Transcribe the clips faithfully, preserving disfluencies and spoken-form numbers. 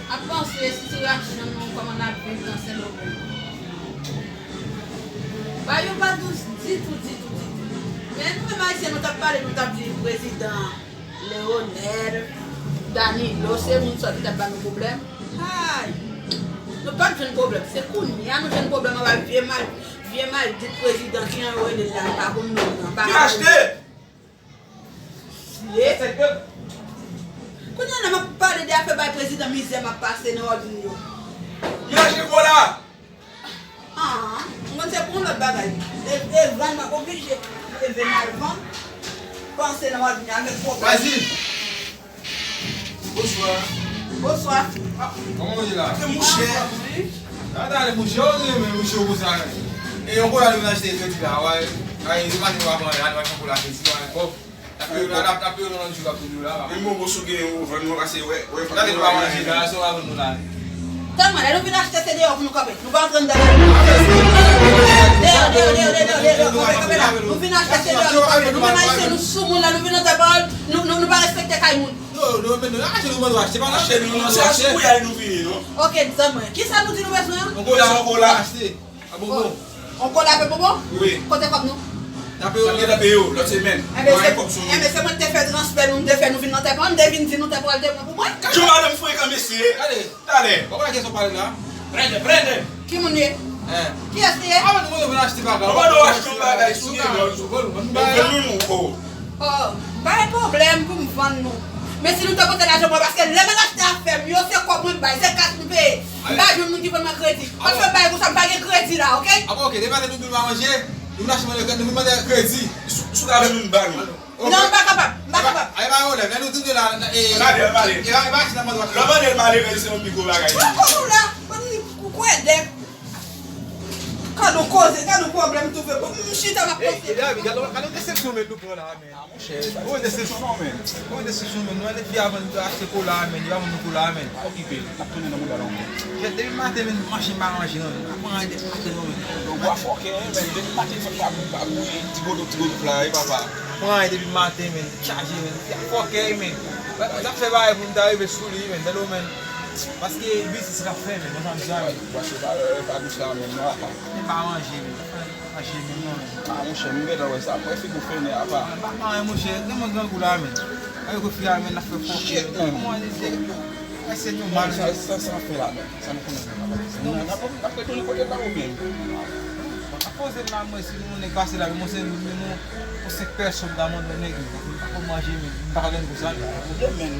Ap panse sou reyaksyon nou, kòman n ap viv nan Sendomeng. Bagay yo pa dous ditou, ditou, ditou. Men nou menm Ayisyen, nou t ap pale, nou t ap di prezidan Leonel, Danilo, se moun sa ki t ap ba nou pwoblèm. Ay! Nou pa t jwenn pwoblèm. Se kounye a nou jwenn pwoblèm anba vye mal, vye maldit prezidan ki an yo rele l la, m pa konn non l nan, m pa konn. Achte! Ye. Kounye a la, m ap pale de afè bay prezidan mizè m ap pase nan Wòdvin yo. Yo achte kola! Ah, m konn se pou yon lòt bagay. E, e vann m ap oblije leve m al vann. Panse nan Wòdvin avèk pwoblèm. Vas-y. Bonswa. Bonswa. Ah, kòman w ye la? Ke mouche. Gade ale mouche, ou renmen mouche konsa. E yon kola nou vin achte kredi la, wè. Ay, se maten w ap pran la, nou achte yon kola kredi, wè, kòb. N ap peye w nan, n ap, n ap peye w nan lòt jou k ap vini la, papa. Menm bonbon si w genyen ou vann mwen pase wè, wè fanm. Gade nou pa manje la, se w ap vann nou la. Sèlman, lè nou vin achte se deyò pou nou kanpe. Nou pa antre anndan la. Deyò, deyò, deyò, deyò, deyò, deyò, kanpe, kanpe la. Nou vin achte se deyò, nou kanpe. Nou menm Ayisyen, nou soumoun la, nou vin nan tèt pawòl, nou, nou, nou pa respekte kay moun. Non, non, men nou achte nou mande achte, pa nan achte nou mande achte. Kounye a nou vini, non? Ok, zanmi. Kisa nou di nou bezwen an? Nou bezwen kola. Achte. A bonbon. On kola avèk bonbon? Wi. Kote kòb nou? N ap peye w lòt semèn. Enben, se, enben, se mwen ki te fè transfè nou, m te fè nou vin nan tèt pawòl, m te vin di nou tèt pawòl te bon pou mwen. Jan madanm frekan, mesye. Gade. Talè. Ou konn a kiyès w ap pale la? Prende, prende. Ki moun ye? Kiyès li ye? Avan nou mande w vin achte bagay. Ou mande w achte yon bagay, si w gen lòt. Ou vann nou, ou vann nou. Oh, pa gen pwoblèm pou m vann nou. Men si nou te pote lajan pou mwen, paske lè m al achte afè m yo, se kòb mwen bay, se kach m peye. M pa jwenn moun ki vann mwen kredi. Paske m bay konsa, m pa gen kredi la, ok? Ah bon, ok, depi maten nou di nou pa manje, nou vin achte manje, nou vin mande kredi. Si w ka vann nou, ba nou. Non, m pa kapab, m pa kapab. Ay, pa gen pwoblèm, lè nou di nou la, e, e, e, e pa achte nan manje. Lè w mande l male, se yon pi gwo bagay. Mwen kòman w la? Mwen kwè dèk. Gad yon koze, gad yon pwoblèm twouve. Bon, m chita m ap panse. Ey, ey, gad yon, gad yon desepsyon, men, nou pran la, men. Ah, monchè, pa gen desepsyon non, men. Pa gen desepsyon, men. Nou ale fi avan nou achte kola, men. Li pa vann nou kola, men. Pa okipe l, n ap tounen nan mouda l ankò. Kèt, depi maten, men, manje m pa manje, non, men. Pa pran anyen depi maten, non, men. Yon bwa fòkè, men. Depi maten, fòk pa, pa bouyi ti godo, ti godo pla, wi, papa. Pa pran anyen depi maten, men. Chaje, men. Fi a fòkè, men. Sa fè bagay pou m ta rive sou li, men. Dèlo, men. Paske biznis l ap fè, men, nan sa m di a, men. Bwase pa, pa dous la, men, non, apa. Men pa manje, men. Pa manje, men, non, men. Ah, monchè, m gentan wè sa. Mwen figi w fennen, apa. Mwen pa manje, monchè. Gen mwen grangou la, men. Ayo, kofi a, men, n ap fè fòkè. Shit, men. Kòman li se? Ay, se nou mal, men. Sa, sa, sa n ap fè la, men? Sa nou konnen, men, apa? N ap, n ap retounen kote l la, oubyen? N ap poze l la, mwen, si nou nèg pase la, men, mwen, se nou, men, nou, pou senk pèsòn, ta mande nèg, men. M pa konn manje, men. M pa ka gen pou sa, men. Demen,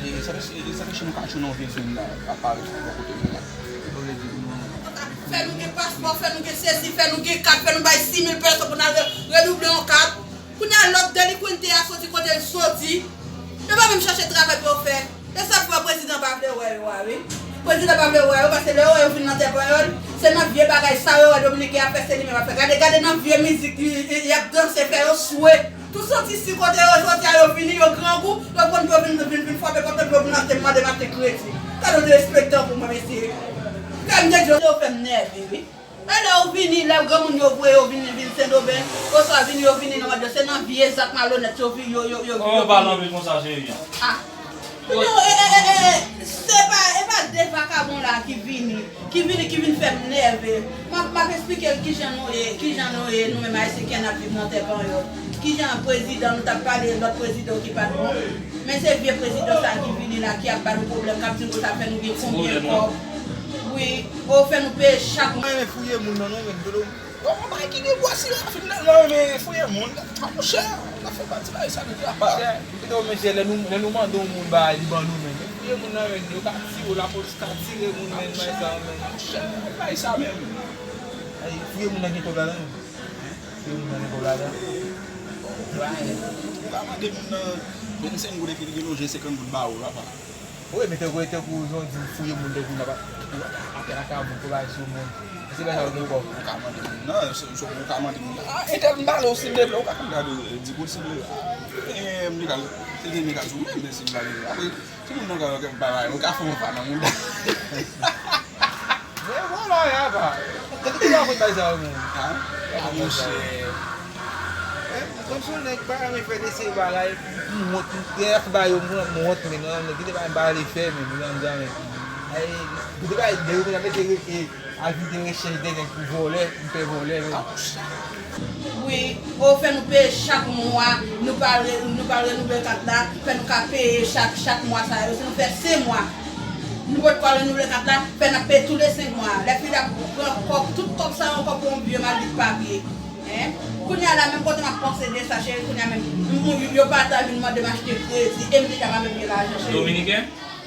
e, sa fè, e, sa fè si nou ka jwenn yon vye zoom la, ap parèt bò kote nou la. Fè nou gen paspò, fè nou gen sesi, fè nou gen kat, fè nou bay sis mil peso pou n al re-, redouble yon kat. Kounye a, lòt delikwente a soti kote l soti. Yo pa menm chache travay pou yo fè. E sa k fè prezidan pa vle wè yo a, wi. Prezidan pa vle wè yo, paske lè yo wè yo vin nan tè panyòl, se nan vye bagay sa yo wè dominiken ap fè, se li menm ap fè. Gade, gade nan vye mizik, y, y, y ap danse, fè yo swe. Tout santi si kote yo soti a, yo vini, yo grangou, yo konn pou yo vin, vin, vin frape pòt mwen, pou yo vin achte, mande m achte kredi. Gade yon derespektan pou mwen, mesye. Kè m te di yo, yo fè m nève, wi. E lè yo vini, lè granmoun yo voye yo vini, vin Sendomeng, oswa vini, yo vini nan Gwadloup, se nan vye zak malonèt yo vi-, yo, yo, yo, yo vini. Kòman w pale anpil konsa, cheri? Ah. Non, e, e, e, e, se pa, e pa de vakabon la ki vini, ki vini, ki vin fè m nève. M ap, m ap esplike l kijan nou ye, kijan nou ye, nou menm Ayisyen ki n ap viv nan tè panyòl. Kijan prezidan, nou t ap pale lòt prezidan ki pa t bon. Men se vye prezidan sa ki vini la, ki ap ba nou pwoblèm, k ap di nou sa fè nou gen konbyen kòb. Wi, o fè nou peye chak mwa. Mwen renmen fouye moun nan, non, men, dolo. Bon, mwen pa ki gen bwa sila, fin nan, mwen renmen fouye moun. Ah, monchè, sa fè pati bagay sa nou di apa. Monchè, kite w, mesye, lè nou, lè nou mande yon moun bagay, li ban nou, men. Men fouye moun nan, men, yo ka tire w, lapolis ka tire moun, men, bagay sa, men. Monchè, bagay sa menm. Ay, fouye moun nan gen kòb ladan, men. Fouye moun nan gen kòb ladan. Ou ka mande moun nan vennsenk goud epi li gen lonje senkant goud ba ou, apa. Wi, men tankou, tankou jan w di fouye moun, tankou n ap atè lakay moun, kou bagay sou moun. Se bagay sa yo gen kòb. Ou ka mande moun nan, se, se, ou ka mande moun nan. Ah, entèl m pale w silvouplè, ou ka konn gade di goud silvouplè. Ah, eh, m te ka, se gen mega sou mwen, men si m pale. Apre, si moun nan ka, ka, ka, ou ka fè yon pa nan moun. Men bon bagay apa. Kote ki pa konn bagay sa yo menm? Ah, monchè. Kòmsi yon nèg pa renmen fè de seri bagay, m wont, m te fè bagay yo, m wont, men non, nèg ki te bay m pa vle fè, men, men, men, men. Ay, ki te bay, de yo te mete, e, al vin te rechèch de nèg pou vòlè, m pè vòlè, men. Wi, o fè nou peye chak mwa, nou pa re-, nou pa renouvle kat la, fè nou ka peye chak, chak mwa sa yo, si nou fè senk mwa, nou potko renouvle kat la, fè n ap peye tou le senk mwa. Lè fini ap pran kòb, tout kòb sa yo ankò pou yon vye maldit papye. Hein? Kounye a la, menm kote m ap panse de sa, cheri, kounye a menm, m, m, yo pa ta vin mande m achte kredi, e m deja pa menm gen lajan, cheri. Dominiken?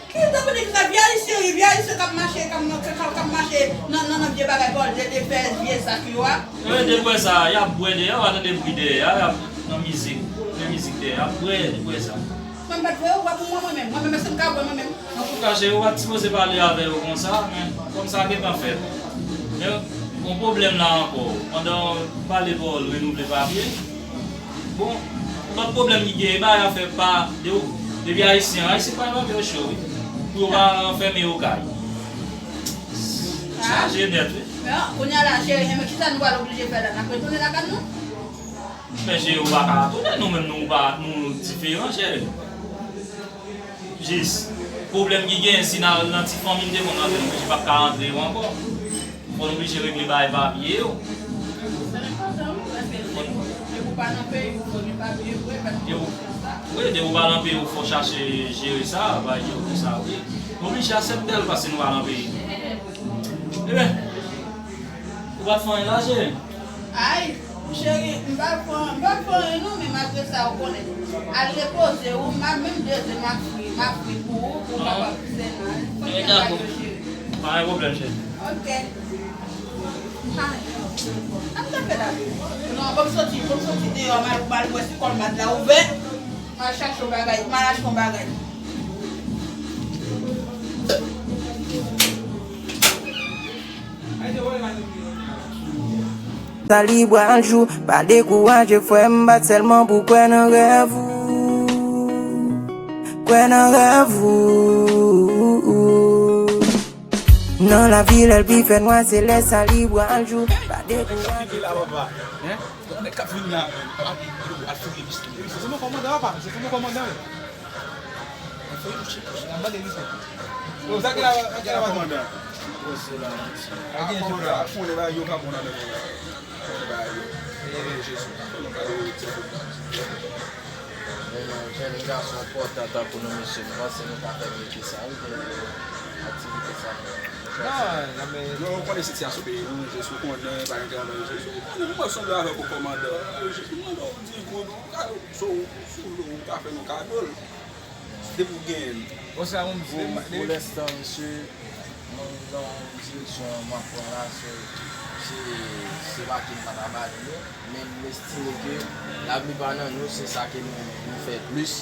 Ki Dominiken sa? Vye Ayisyen, wi, vye Ayisyen k ap mache, k ap, k ap, k ap mache nan, nan, nan vye bagay, vòlè, de fè vye zak yo a. Yo ede bwè sa, y ap bwè dèyè, w a tande bri dèyè, y ap nan mizik, nan mizik dèyè, y ap bwè, bwè sa. Mwen m pa t voye w bwè pou mwen, mwen menm. Mwen menm, èske m ka bwè mwen menm? Antouka, cheri, ou pa t sipoze pale avè yo konsa, men kòm sa gentan fèt. Men, yon pwoblèm la ankò. Pandan w pale pa w renouvle papye, bon, lòt pwoblèm ki genyen, bagay afè pa de, depi Ayisyen, Ayisyen pa gen papye yo cho, wi. Pou yo pa anfèmen yo kay. Chaje nèt, wi. Men, kounye a la, cheri, men kisa nou pral oblije fè la? N ap retounen lakay nou? Men cheri, ou pa ka retounen, nou menm nou pa, nou diferan, cheri. Jis, pwoblèm ki genyen, si n al nan ti fanmi n te konn rantre, nou oblije p ap ka rantre yo ankò. Fò nou oblije regle bagay papye yo. Sa nan pwoblèm, paske depi w pa nan peyi w, fò gen papye, wi, paske wi, depi w pa nan peyi w, fò chache jere sa, bagay yo konsa, wi. Nou oblije aksepte l paske nou pa nan peyi nou. Ebyen, ou pa t fè anyen la, cheri? Ay, cheri, m pa fè, m pa fè anyen non, men malgre sa, ou konnen. Al repoze w, m a menm de ze, m a fri, m a fri pou ou, pou w kapab fè nan. Fò n fè bagay yo, cheri. Pa gen pwoblèm, cheri. Ok. Ay, sa m ta fè la? Non, ban m soti, ban m soti deyò, m al, m al wè si kòlmad la ouvè. M al chache yon bagay, m al achte yon bagay. Sa li pral jou, pa dekouraje frè m, bat sèlman pou kwè nan rèv ou. Kwè nan rèv ou. Nan lavi lè l pi fè nwa, se lè sa li pral jou, pa dekouraje. Hein? Nèg k ap vin la, al fouye lis li. Se sou nou kòmandan, papa, se sou nou kòmandan. Al fouye lis li. N ap mande lis li. Bon, sa ki la, sa ki la, kòmandan. Bon, se la, mesye. A, kòmandan, a fouye ba yo, pa bon nan men la. Ba yo. E, Jezi. Fè nou kado ti. Men, jèn gason enpòtan tankou nou, mesye, nou panse nou ka fè mye ke sa, wi, men aktivite sa, nou, nou chwazi. Non, non, men non, ou konnen sitiyasyon peyi nou, Jezi, ou konnen, pa gen travay, Jezi, ou konnen, mwen sanble avèk ou, kòmandan, Jezi, mwen ou di, gwo, gwo, gade, sou, sou, ou ka fè nou kado l. Depi w genyen l. Bon, pou, pou lenstan, mesye, mwen nan yon direksyon m ap pran la, se, se, se pa ke m pa ta ba nou, men m estime ke laplipa nan nou, se sa ke nou, nou fè plis.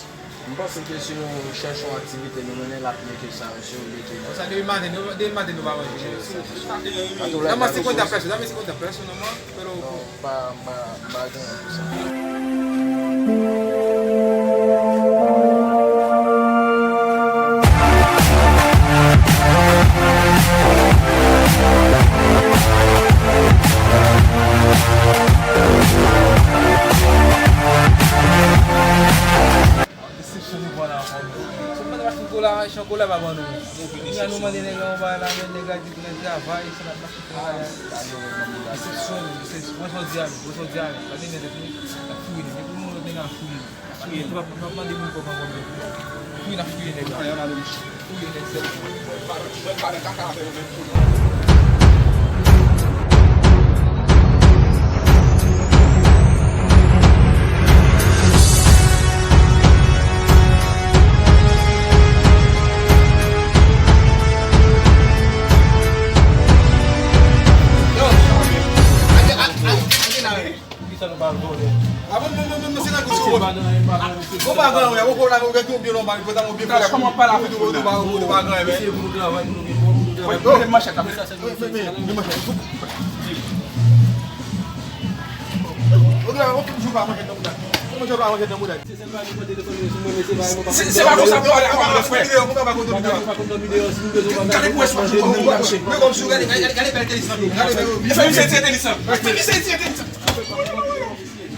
M panse ke si nou chèche yon aktivite, nou mennen l ap mye ke sa, mesye, olye ke nou. Konsa, depi maten, nou, depi maten, nou pa manje, mesye. Nan mwen, se kontak pèsonèl, nan mwen, se kontak pèsonèl, non, mwen, men non, pa, pa, pa gen pou sa. Desepsyon nou pran nan fòm. Sèlman nou pa fin kola, chan kola pa ban nou. Kounye a nou mande nèg la yon bagay la, men nèg la di pou nèg travay, se la n ap mache travay la. Desepsyon, desepsyon. Wè sa w di a menm, wè sa w di a menm. Gade men tèt nou, n ap fouye nèg. Depi moun lòt nèg ap fouye. Fouye, nou pa, nou pa mande moun kòb ankò menm. Fouye, n ap fouye nèg la. Fouye nèg sèlman. Poukisa nou pa vòlè? A bon, bon, bon, bon, bon, se nan gouch ou. Bon, pa gen anyen, bon, la, ou gen yon byen nòmal, ou gen yon byen fè. Kòman pa la pou nou, nou pa, nou pa gen anyen, men. Mete manchèt la, mete manchèt. Ok, la, ou toujou pa manchèt nan mouda. Ou toujou pa manchèt nan mouda. Se, se pa konsa pou ale ankò, frè. Gade pou wè si w ap jwenn moun mache. Gade, gade, gade bèl tenis nan men. Gade bèl. Fè misye tire tenis nan. Fè misye tire tenis nan.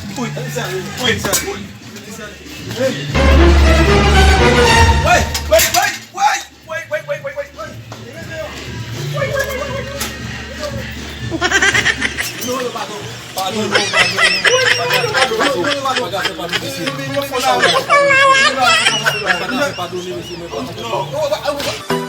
Wi, wi, wi, wi. Wi, wi, wi, wi, wi. Wi, wi, wi, wi, wi. Padon, padon, padon. Padon, padon, padon. Padon, padon, padon. Padon, padon, padon.